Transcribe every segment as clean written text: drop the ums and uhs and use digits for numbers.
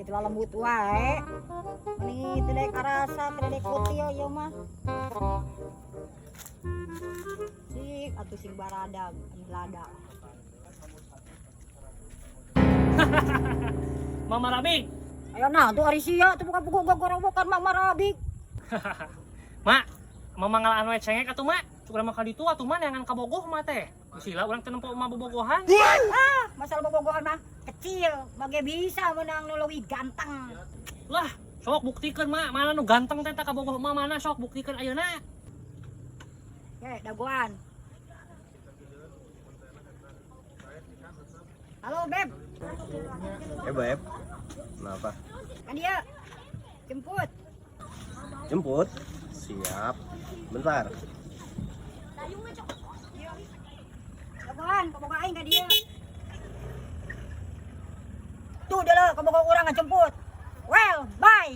Itu lembut wae. Ini teu daek karasa, teu daek kutil ieu mah. Sik atuh sing baradag, anu lada. Mama Rabik. Ayo nah, tuh ari sia tuh bukan buku gogorowokan Mama Rabik. Mak, mama ngalaan we cengek atuh mak. Cukup mah ka ditu atuh mah neangan kabogoh mah teh. Sila urang teu nempo mah bobogohan. Ah, masalah bobogohan mah kecil, bage bisa menang nu leuwih ganteng. Lah, sok buktikeun mak, mana nu ganteng teh tah kabogoh mah mana sok buktikeun ayeuna. Oke, dagoan. Halo, Beb. Beb. Kenapa? Kan dia jemput. Jemput. Siap. Bentar. Dagoan, kabogoh aing ka dia. Tuh dia lah, kabogoh urang ngajemput. Well, bye.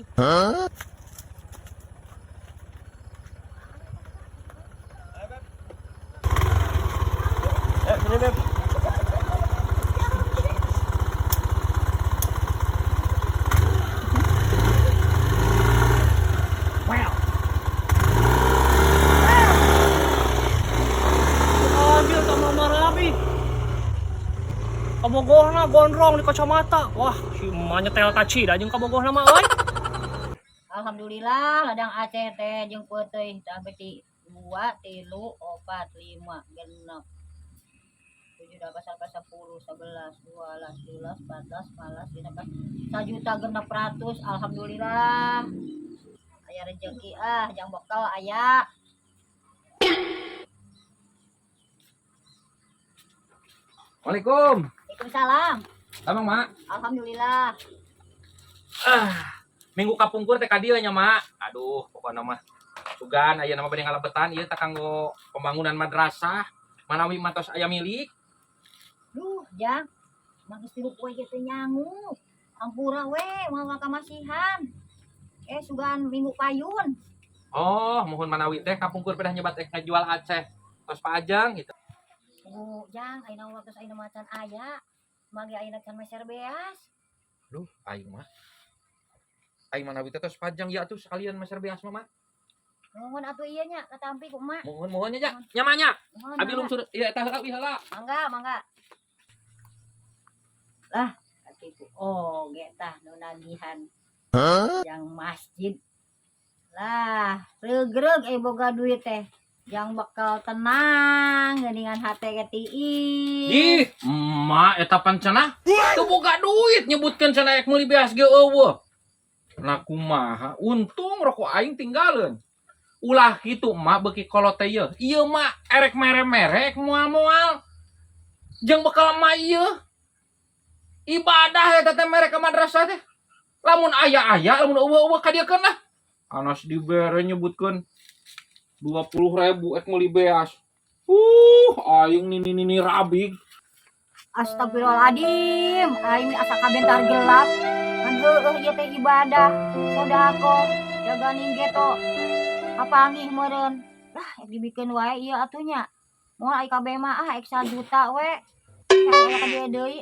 Sini, Beb. Well. Anjir ka Mama Rabik. Kabogohna gondrong di kacamata. Wah, si emak nyetel kacida jeung kabogohna mah euy. Alhamdulillah ladang Aceh teh jeung peuteuy tah beti 2 3 4 5 6 7 8 9 10 11 12 13 14 15 15 1.600.000. Alhamdulillah. Aya rezeki ah jang bekal aya. Waalaikum. Waalaikumsalam. Tamang, Mak. Alhamdulillah. Ah, minggu kapungkur teh ka dieu nya, Mak. Aduh, pokokna mah sugan aya nama bade ngalebetan ieu teh kanggo pembangunan madrasah. Manawi mah tos aya milik. Duh, Jang. Mah geus 3 poe ge teu nyangu. Hampura we moal kamasihan. Sugan minggu payun. Oh, mohon manawi teh kapungkur pedah nyebat ek ngajual Aceh. Tos Pak Ajeng gitu. Tunggu, Jang, ayeuna waktu ayeuna macan aya. Magi ayeuna can meser beas. Duh, aing mah. Aing manawi teh tos pajang ya atuh sekalian meser beas mah, Mak. Nuhun atuh ieu nya katampi ku emak. Mohon mohon nya, nya mah nya. Nuhun, Abi mangga. lungsur ieu eta heula abi heula. Mangga, mangga. Lah, katipu oge tah nu nagihan. Yang masjid. Lah, regreg boga duit teh. Yang bakal tenang geuningan hate ge tiis. Ih, emak eta pan cenah. Teu boga duit nyebutkeun cenah ek meuli beas ge eueuh. Nah kumaha, untung rokok aing tinggalin. Ulah kitu emak beuki kolot teh ieu. Ieu mah erek mere-mere ek moal-moal. Jeung bekal emak ieu. Ibadah eta teh mere ka madrasah teh. Lamun aya-aya, lamun eueuh-eueuh ka dieu lah. Anas dibere nyebutkeun 20.000 ek meuli beas. Aing nini-nini rabig. Astagfirullahaladzim, aing asa kabentar gelap. Kan heueuh ieu teh ibadah, sedekah, jaganing geto. Kapanggih meureun. Lah, ek dibikeun wae ieu atuh nya. Moal ai kabeh mah ah ek sajuta we. Aya ka dieu deui.